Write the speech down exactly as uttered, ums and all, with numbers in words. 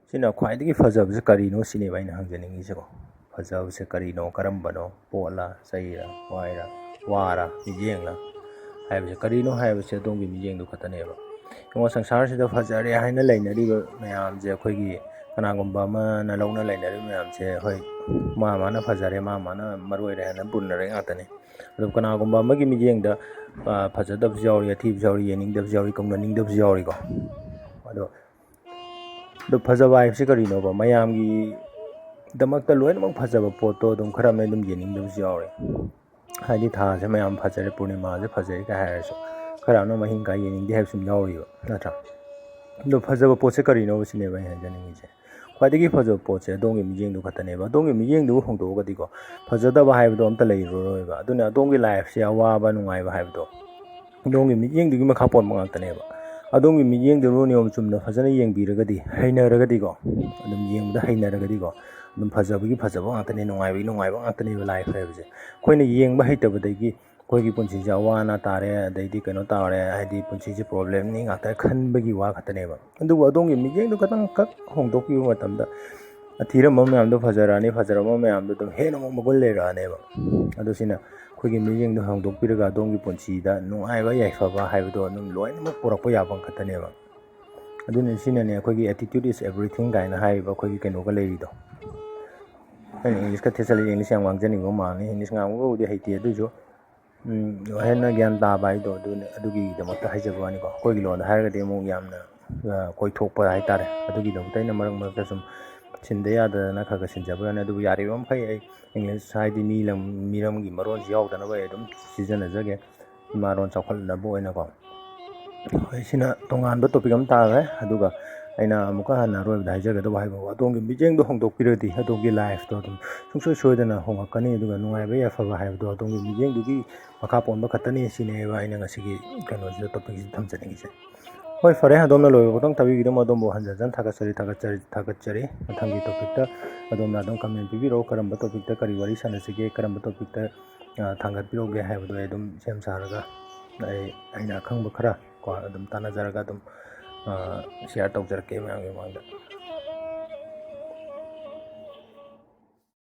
ꯁꯤꯅ ꯈ꯭ꯋꯥꯏꯗꯒꯤ ꯐꯖꯕꯁꯦ ꯀꯔꯤꯅꯣ ꯁꯤꯅꯦꯕ ꯑꯩꯅ ꯍꯪꯖꯅꯤꯡꯉꯤꯁꯤꯀꯣ꯫ ꯐꯖꯕꯁꯦ ꯀꯔꯤꯅꯣ? ꯀꯔꯝꯕꯅꯣ? ꯄꯣꯠꯂ, ꯆꯩꯔ, ꯋꯥꯏꯔ, ꯋꯥꯔ, ꯃꯤꯠꯌꯦꯡꯂ ꯍꯥꯏꯕꯁꯦ ꯀꯔꯤꯅꯣ ꯍꯥꯏꯕꯁꯦ ꯑꯗꯣꯝꯒꯤ ꯃꯤꯠꯌꯦꯡꯗꯨ ꯈꯛꯇꯅꯦꯕ꯫ ꯌꯦꯡꯉꯣ, ꯁꯪꯁꯥꯔꯁꯤꯗ ꯐꯖꯔꯦ ꯍꯥꯏꯅ ꯂꯩꯅꯔꯤꯕ ꯃꯌꯥꯝꯁꯦ, ꯑꯩꯈꯣꯏꯒꯤ ꯀꯅꯥꯒꯨꯝꯕ ꯑꯃꯅ ꯂꯧꯅ ꯂꯩꯅꯔꯤꯕ ꯃꯌꯥꯝꯁꯦ, ꯍꯣꯏ, ꯃꯥ ꯃꯥꯅ ꯐꯖꯔꯦ, ꯃꯥ ꯃꯥꯅ ꯃꯔꯨ ꯑꯣꯏꯔꯦ ꯍꯥꯏꯅ ꯄꯨꯟꯅꯔꯦ ꯉꯥꯛꯇꯅꯤ꯫ ꯑꯗꯨ ꯀꯅꯥꯒꯨꯝꯕ ꯑꯃꯒꯤ ꯃꯤꯠꯌꯦꯡꯗ, ꯑ, ꯐꯖꯗꯕꯁꯨ ꯌꯥꯎꯔꯤ, ꯑꯊꯤꯕꯁꯨ ꯌꯥꯎꯔꯤ, ꯌꯦꯡꯅꯤꯡꯗꯕꯁꯨ ꯌꯥꯎꯔꯤ, ꯀꯧꯅꯅꯤꯡꯗꯕꯁꯨ ꯌꯥꯎꯔꯤꯀꯣ꯫ ꯑꯗꯣ, ꯑꯗꯣ ꯐꯖꯕ ꯍꯥꯏꯕꯁꯤ ꯀꯔꯤꯅꯣꯕ? ꯃꯌꯥꯝꯒꯤꯗꯃꯛꯇ ꯂꯣꯏꯅꯃꯛ ꯐꯖꯕ ꯄꯣꯠꯇꯣ ꯑꯗꯨꯝ ꯈꯔ ꯑꯃꯅ ꯑꯗꯨꯝ ꯌꯦꯡꯅꯤꯡꯗꯕꯁꯨ ꯌꯥꯎꯔꯤ꯫ ꯍꯥꯏꯗꯤ ꯊꯥꯁꯦ ꯃꯌꯥꯝ ꯐꯖꯔꯦ, ꯄꯨꯔꯅꯤꯃꯥꯁꯦ ꯐꯖꯔꯦ ꯀꯥꯏ ꯍꯥꯏꯔꯁꯨ, ꯈꯔ ꯑꯃꯅ ꯃꯍꯤꯡ ꯀꯥꯏ ꯌꯦꯡꯅꯤꯡꯗꯦ ꯍꯥꯏꯕꯁꯨ ꯑꯗꯨꯝ ꯌꯥꯎꯔꯤꯕ, ꯅꯠꯇ꯭ꯔꯥ? ꯑꯗꯣ ꯐꯖꯕ ꯄꯣꯠꯁꯦ ꯀꯔꯤꯅꯣꯕ ꯁꯤꯅꯦꯕ ꯑꯩꯅ ꯍꯥꯏꯖꯅꯤꯡꯉꯤꯁꯦ꯫ ꯈ꯭ꯋꯥꯏꯗꯒꯤ ꯐꯖꯕ ꯄꯣꯠꯁꯦ ꯑꯗꯣꯝꯒꯤ ꯃꯤꯠꯌꯦꯡꯗꯨ ꯈꯛꯇꯅꯦꯕ꯫ ꯑꯗꯣꯝꯒꯤ ꯃꯤꯠꯌꯦꯡꯗꯨ ꯍꯣꯡꯗꯣꯛꯑꯒꯗꯤꯀꯣ, ꯐꯖꯗꯕ ꯍꯥꯏꯕꯗꯣ ꯑꯝꯇ ꯂꯩꯔꯔꯣꯏꯕ꯫ ꯑꯗꯨꯅ ꯑꯗꯣꯝꯒꯤ ꯂꯥꯏꯐꯁꯦ ꯑꯋꯥꯕ ꯅꯨꯡꯉꯥꯏꯕ ꯍꯥꯏꯕꯗꯣ ꯑꯗꯣꯝꯒꯤ ꯃꯤꯠꯌꯦꯡꯗꯨꯒꯤ ꯃꯈꯥ ꯄꯣꯟꯕ ꯉꯥꯛꯇꯅꯦꯕ꯫ ꯑꯗꯣꯝꯒꯤ ꯃꯤꯠꯌꯦꯡꯗꯨ ꯅꯤꯌꯣꯝ ꯆꯨꯝꯅ ꯐꯖꯅ ꯌꯦꯡꯕꯤꯔꯒꯗꯤ, ꯍꯩꯅꯔꯒꯗꯤꯀꯣ, ꯑꯗꯨꯝ ꯌꯦꯡꯕꯗ ꯍꯩꯅꯔꯒꯗꯤꯀꯣ, ꯑꯗꯨꯝ ꯐꯖꯕꯒꯤ ꯐꯖꯕ ꯉꯥꯛꯇꯅꯦ, ꯅꯨꯡꯉꯥꯏꯕꯒꯤ ꯅꯨꯡꯉꯥꯏꯕ ꯉꯥꯛꯇꯅꯦꯕ ꯂꯥꯏꯐ ꯍꯥꯏꯕꯁꯦ꯫ ꯑꯩꯈꯣꯏꯅ ꯌꯦꯡꯕ ꯍꯩꯇꯕꯗꯒꯤ ꯑꯩꯈꯣꯏꯒꯤ ꯄꯨꯟꯁꯤꯁꯦ ꯑꯋꯥ ꯑꯅꯥ ꯇꯥꯔꯦ, ꯑꯗꯩꯗꯤ ꯀꯩꯅꯣ ꯇꯧꯔꯦ, ꯍꯥꯏꯗꯤ ꯄꯨꯟꯁꯤꯁꯦ ꯄ꯭ꯔꯣꯕ꯭ꯂꯦꯝꯅꯤ ꯉꯥꯛꯇ ꯈꯟꯕꯒꯤ ꯋꯥ ꯈꯛꯇꯅꯦꯕ꯫ ꯑꯗꯨꯕꯨ ꯑꯗꯣꯝꯒꯤ ꯃꯤꯠꯌꯦꯡꯗꯣ ꯈꯇꯪ ꯈꯛ ꯍꯣꯡꯗꯣꯛꯄꯤꯕ ꯃꯇꯝꯗ, ꯑꯊꯤꯔꯝꯕ ꯃꯌꯥꯝꯗꯣ ꯐꯖꯔꯛꯑꯅꯤ, ꯐꯖꯔꯝꯕ ꯃꯌꯥꯝꯗꯣ ꯑꯗꯨꯝ ꯍꯦꯟꯅ ꯑꯃꯨꯛ ꯃꯒꯨꯟ ꯂꯩꯔꯛꯑꯅꯦꯕ꯫ ꯑꯗꯨ ꯁꯤꯅ ꯑꯩꯈꯣꯏꯒꯤ ꯃꯤꯠꯌꯦꯡꯗꯣ ꯍꯣꯡꯗꯣꯛꯄꯤꯔꯒ ꯑꯗꯣꯝꯒꯤ ꯄꯨꯟꯁꯤꯗ ꯅꯨꯡꯉꯥꯏꯕ ꯌꯥꯏꯐꯕ ꯍꯥꯏꯕꯗꯣ ꯑꯗꯨꯝ ꯂꯣꯏꯅꯃꯛ ꯄꯨꯔꯛꯄ ꯌꯥꯕ ꯈꯛꯇꯅꯦꯕ꯫ ꯑꯗꯨꯅ ꯁꯤꯅꯅꯦ ꯑꯩꯈꯣꯏꯒꯤ "Attitude is everything" ꯀꯥꯏꯅ ꯍꯥꯏꯔꯤꯕ ꯑꯩꯈꯣꯏꯒꯤ ꯀꯩꯅꯣꯒ ꯂꯩꯔꯤꯗꯣ꯫ ꯑꯩꯅ ꯏꯪꯂꯤꯁꯀ ꯊꯦꯠꯆꯜꯂꯦ, ꯏꯪꯂꯤꯁ ꯌꯥꯝ ꯉꯥꯡꯖꯅꯤꯡꯕ ꯃꯥꯜꯂꯦ, ꯏꯪꯂꯤꯁ ꯉꯥꯡꯕꯕꯨꯗꯤ ꯍꯩꯇꯦ, ꯑꯗꯨꯏꯁꯨ ꯎꯝ, ꯍꯦꯟꯅ ꯒ꯭ꯌꯥꯟ ꯇꯥꯕ ꯍꯥꯏꯗꯣ ꯑꯗꯨꯅꯦ, ꯑꯗꯨꯒꯤꯗꯃꯛꯇ ꯍꯥꯏꯖꯕ ꯋꯥꯅꯤꯀꯣ꯫ ꯑꯩꯈꯣꯏꯒꯤ ꯂꯣꯟꯗ ꯍꯥꯏꯔꯒꯗꯤ ꯑꯃꯨꯛ ꯌꯥꯝꯅ, ꯑ, ꯀꯣꯏꯊꯣꯛꯄ ꯍꯥꯏꯇꯥꯔꯦ꯫ ꯑꯗꯨꯒꯤꯗꯃꯛꯇ ꯑꯩꯅ ꯃꯔꯛ ꯃꯔꯛꯇ ꯁꯨꯝ ꯁꯤꯟꯗ ꯌꯥꯗꯗꯅ ꯈꯔ ꯈꯔ ꯁꯤꯟꯖꯕ ꯋꯥꯅꯤ꯫ ꯑꯗꯨꯕꯨ ꯌꯥꯔꯤꯕ ꯃꯈꯩ ꯑꯩ ꯏꯪꯂꯤꯁ ꯍꯥꯏꯗꯤ ꯃꯤ ꯂꯝ, ꯃꯤꯔꯝꯒꯤ ꯃꯔꯣꯟꯁꯤ ꯌꯥꯎꯗꯅꯕ ꯑꯩ ꯑꯗꯨꯝ ꯁꯤꯖꯤꯟꯅꯖꯒꯦ, ꯏꯃꯥꯂꯣꯟ ꯆꯥꯎꯈꯠꯅꯕ ꯑꯣꯏꯅꯀꯣ꯫ ꯍꯣꯏ, ꯁꯤꯅ ꯇꯣꯉꯥꯟꯕ ꯇꯣꯄꯤꯛ ꯑꯃ ꯇꯥꯈ꯭ꯔꯦ꯫ ꯑꯗꯨꯒ ꯑꯩꯅ ꯑꯃꯨꯛꯀ ꯍꯟꯅ ꯑꯔꯣꯏꯕꯗ ꯍꯥꯏꯖꯒꯗꯕ ꯍꯥꯏꯕꯕꯨ, ꯑꯗꯣꯝꯒꯤ ꯃꯤꯠꯌꯦꯡꯗꯣ ꯍꯣꯡꯗꯣꯛꯄꯤꯔꯗꯤ ꯑꯗꯣꯝꯒꯤ ꯂꯥꯏꯐꯇꯣ ꯑꯗꯨꯝ ꯁꯨꯡꯁꯣꯏ ꯁꯣꯏꯗꯅ ꯍꯣꯡꯉꯛꯀꯅꯤ꯫ ꯑꯗꯨꯒ ꯅꯨꯡꯉꯥꯏꯕ ꯌꯥꯏꯐꯕ ꯍꯥꯏꯕꯗꯣ ꯑꯗꯣꯝꯒꯤ ꯃꯤꯠꯌꯦꯡꯗꯨꯒꯤ ꯃꯈꯥ ꯄꯣꯟꯕ ꯈꯛꯇꯅꯤ꯫ ꯁꯤꯅꯦꯕ ꯑꯩꯅ ꯉꯁꯤꯒꯤ ꯀꯩꯅꯣꯁꯤꯗ ꯇꯣꯄꯤꯛꯁꯤꯗ ꯊꯝꯖꯅꯤꯡꯉꯤꯁꯦ꯫ ꯍꯣꯏ, ꯐꯔꯦ, ꯑꯗꯣꯝꯅ ꯂꯣꯏꯕ ꯐꯥꯎꯇꯪ ꯊꯥꯕꯤꯈꯤꯗꯨꯃ ꯑꯗꯣꯝꯕꯨ ꯍꯟꯖꯟ ꯍꯟꯖꯟ ꯊꯥꯒꯠꯆꯔꯤ, ꯊꯥꯒꯠꯆꯔꯤ, ꯊꯥꯒꯠꯆꯔꯤ꯫ ꯃꯊꯪꯒꯤ ꯇꯣꯄꯤꯛꯇ ꯑꯗꯣꯝꯅ ꯑꯗꯨꯝ ꯀꯃꯦꯟ ꯄꯤꯕꯤꯔꯛꯑꯣ, ꯀꯔꯝꯕ ꯇꯣꯄꯤꯛꯇ ꯀꯔꯤ ꯋꯥꯔꯤ ꯁꯥꯟꯅꯁꯤꯒꯦ, ꯀꯔꯝꯕ ꯇꯣꯄꯤꯛꯇ, ꯑ, ꯊꯥꯡꯒꯠꯄꯤꯔꯛꯎꯒꯦ ꯍꯥꯏꯕꯗꯣ ꯑꯩ ꯑꯗꯨꯝ ꯁꯦꯝ ꯁꯥꯔꯒ ꯑꯩ, ꯑꯩꯅ ꯑꯈꯪꯕ ꯈꯔ ꯀꯣ ꯑꯗꯨꯝ ꯇꯥꯟꯅꯖꯔꯒ ꯑꯗꯨꯝ, ꯑ, ꯁꯤꯌꯥꯔ ꯇꯧꯖꯔꯛꯀꯦ ꯃꯌꯥꯝꯒꯤ ꯃꯃꯥꯡꯗ꯫